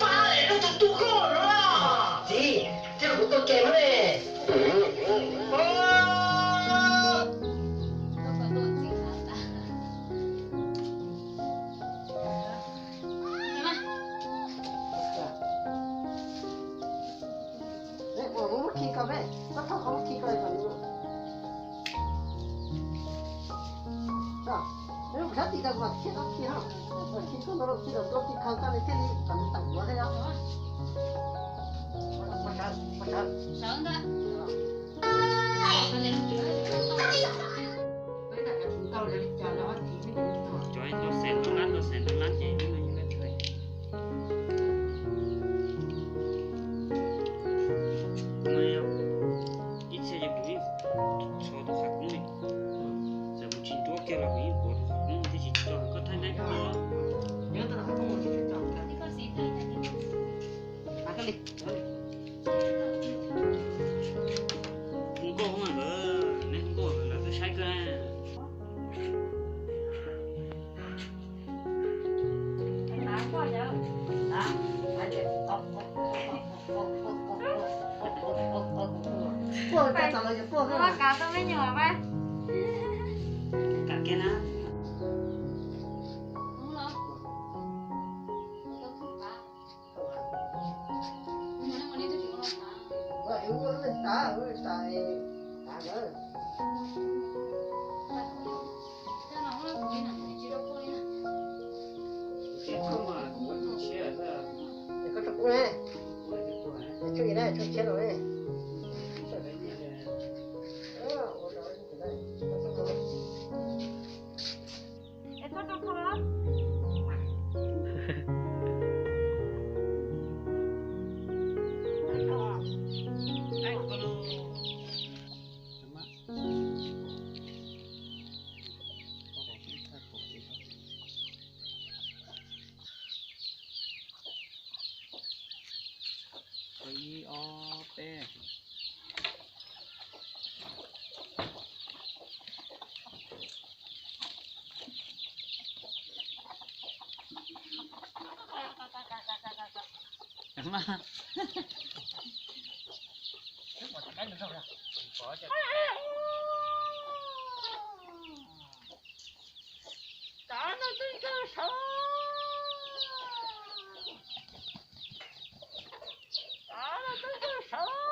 Pab, lub tus tu koj no. Txiv, thiab kuv tuaj ke mas ne. Muab khi ko, muab thauj ko, muab khi ko kom nws. Nws sab tim tau mas khi tau khi ha. Khi tau ntau khi tau ntau khi khaws ko nws thiaj li kom nws tawm duav thiab os. Sawv ntag. Cov ntau xees ntau lab, ntau xees ntau lab ces ib txhia ces kuv yeej tso tus qhov koob li. Txawm kuv tsis nruab kiag los kuv yeej tuav tus qhov koob thiab tsis tso koj thaij neb koj. Hu nkauj mas nkawd, neb hu nkauj mas nkawd twb saib kawg. Puaj kav tau me nyuam mas. Kam kiag na. Ib, ob, peb. Tav no twb ntsawj saud. Tav no twb ntsawj saud.